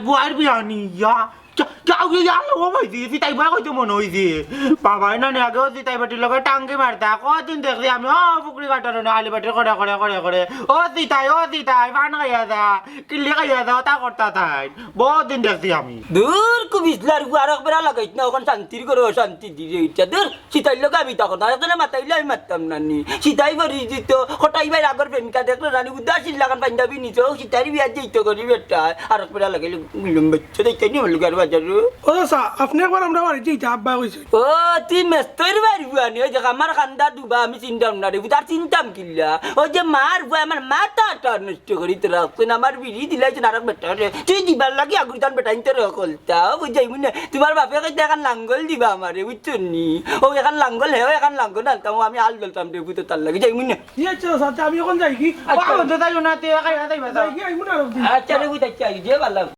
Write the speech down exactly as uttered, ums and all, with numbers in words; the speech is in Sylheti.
বুয়ার বিয়ানি ইয়া। যা, যা, ওই যে আলো, ও ভাই, দিদি, তাই বুয়া কইতে মনে হইছে। বাবা, না, না, আগে ও দিদি, তাই বাটির লগে টাঙ্গি মারতা। কদিন দেখছি আমি, ও, পুকুরি কাটার না, আলি বাটির করে, করে, করে, করে। ও দিতাই, ও দিতাই, পান খাইয়া যা, কিল্লি খাইয়া যা, তা করতা তাই। বহুত দিন দেখছি আমি। দূর, কুবিসলার গু, আরক বেড়া লাগাইছ না, ওখান শান্তির ঘরো শান্তি দিরে ইচ্ছা। দূর, সিতাইর লগে আমি তখন, আর একজনে মাতাইলে আমি মাততাম না নি। সিতাই করি দিত, কটাই ভাই আগর প্রেমিকা দেখলো না নি, উদাসীন লাগান পাঞ্জাবি নিছে, ও সিতাইর বিয়া যেই তো করি বেটা, আরক বেড়া লাগাইলে গুলুম বাচ্চা দেখতে নি, মল্লুকার বাজারো। ও চাচা, আপনি একবার আমরা বাড়িত যাইতা, আব্বা কইছে। ও, তুই মেস্তর বাড়ি বুয়ানি, ওই দেখ আমার কান্দা দুবা, আমি চিনতাম না রে, তার চিনতাম কিল্লা? ওই যে মার বুয়া, আমার মাথাটা নষ্ট করি তো রাখছেন, আমার বিড়ি দিলাইছেন আরক বেটা রে, তুই দিবার লাগি আগুরিতান বেটাইন তো রকলতা, ও বুঝাই মনে, তোমার বাপে কইতে এখন লাঙ্গল দিবা আমারে, বুঝছো নি? ও এখন লাঙ্গল হে, ও এখন লাঙ্গল আনতাম, ও আমি আল দলতাম রে, বুঝতো তার লাগি, যাই মনে। জি আচ্ছা, চাচা, আমি এখন যাই কি? আচ্ছা। বাবা, তো তাই না, তুই একা একা যাইবা, যাই কি? আইমু না আরক দিন। আচ্ছা রে, বুঝ, আচ্ছা, যে ভালো।